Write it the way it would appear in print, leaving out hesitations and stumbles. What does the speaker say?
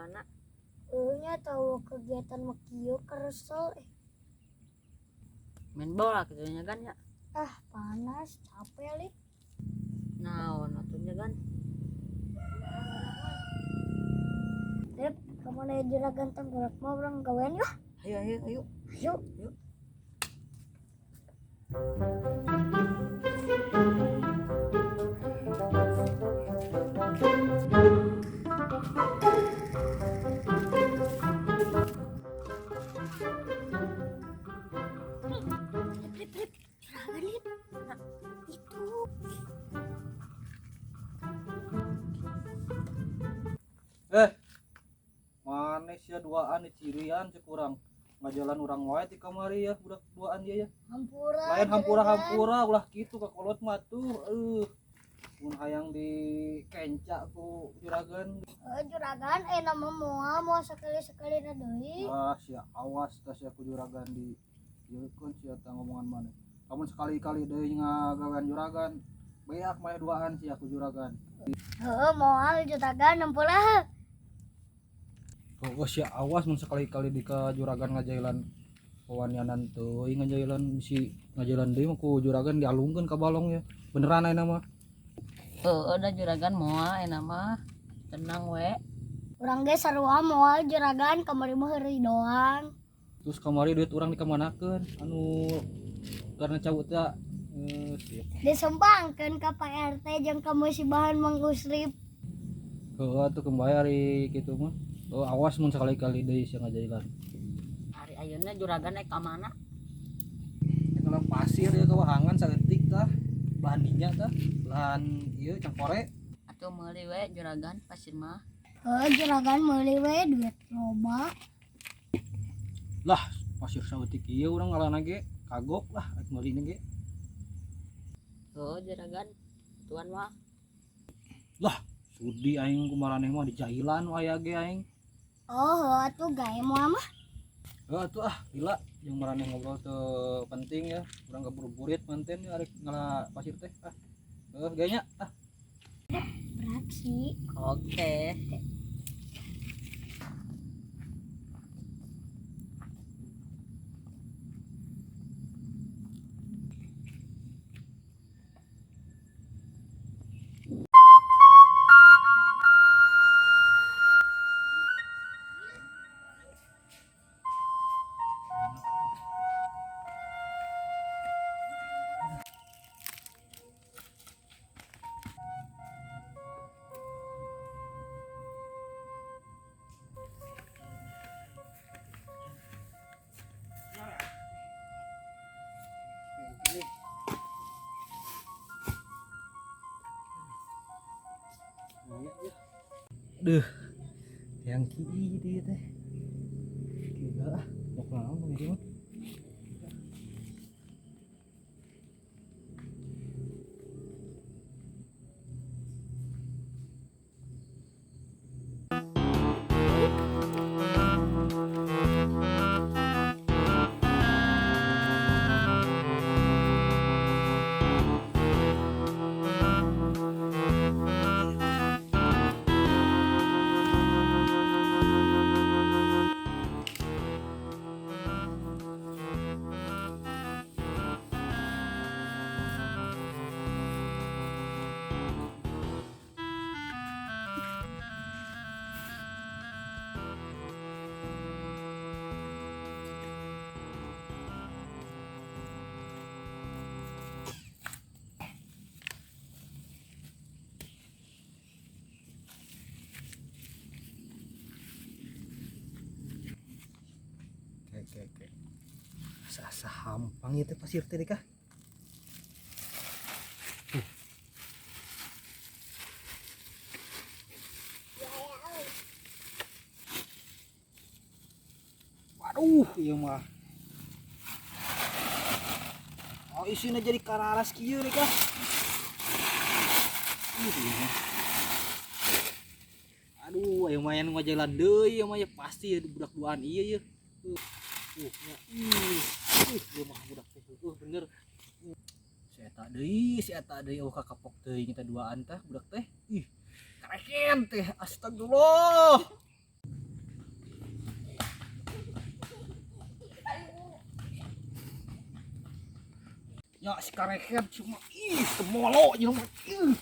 Bolana. Nya tahu kegiatan mah kieu keresel. Main bola kitu nya gan ya. Ah, panas, capek li. Naon atuh nya gan? Rip, kamu na juragan tengkorak mah urang gawean yuk. Ayo ayo ayo. Ayo. Ayo. Rip, rip, rip. Juragan lip. Nah, itu. Mana sia duaan cirian cek urang. Ngajalan urang wae ti kamari ya budak duaan dia ya. Hampura. Lain hampura-hampura ulah kitu ka kolot mah tuh. Mun hayang di kenca ku juragan. Juragan nama moal moal sekali-sekali na deui. Ah sia awas tah sia ku juragan di ieu keun sia tah ngomongan maneh. Lamun sekali-kali deui ngagawean juragan, beak mah duaan sia ku juragan. Heeh, moal juragan hampura. Oh, sia awas mun sekali-kali di ka juragan ngajailan wawanianan teuing ngajailan bisi ngajailan deui mah ku juragan dialungkeun ka balong ya. Beneran ayeuna mah. Heeh, da juragan moal ayeuna mah. Tenang we. Urang ge sarua moal juragan kamari mah heureuy doang. Terus kamari duit urang dikamanakeun anu karena cau teh sia. Disumbangkeun ka Pak RT jeung ka musibahan Mang Usrip. Heeh atuh kembali ari kitu mah. Oh, awas mun sekali-kali deui sia ngajailan. Ari ayeuna juragan naik ka mana? Kalau pasir ya kawahangan saeutik tah. Belahan dinya tah, belahan ieu cangkore. Atuh meuli we juragan pasir mah. Heuh, juragan meuli we duit loba. Lah, pasir saeutik ieu urang ngalana ge kagok lah rek meuli ge. Heuh, juragan tuan mah. Lah, sudi aing ku maraneh mah dijailan wae ge aing. Oh, heuh atuh gae moal mah. Heuh atuh ah, gila jeung maraneh ngobrol teu penting ya. Urang ngabuburit manten ya arek ngala pasir teh. Ah. Heuh, gae nya ah. Beraksi. Oke. Duh, yang kiri dia teh. Gila ah, mau kemana ini mah? Oke, oke. Asa-asa hampang ieu teh pasir teh kah? Waduh, ieu mah. Oh, isina jadi kararas kieu nih kah? Ih, ieu mah. Aduh, ayo mayan ngajalan deui ieu mah ya pasti ya budak duaan ieu ya. Ya. Ieu mah budak teh. Bener. Si eta deui, si eta deui eueuh kakapok teuing eta duaan tah budak teh. Ih, kareken teh. Astagfirullah. Ya si karehet cuma ih temolo jelema. Ih.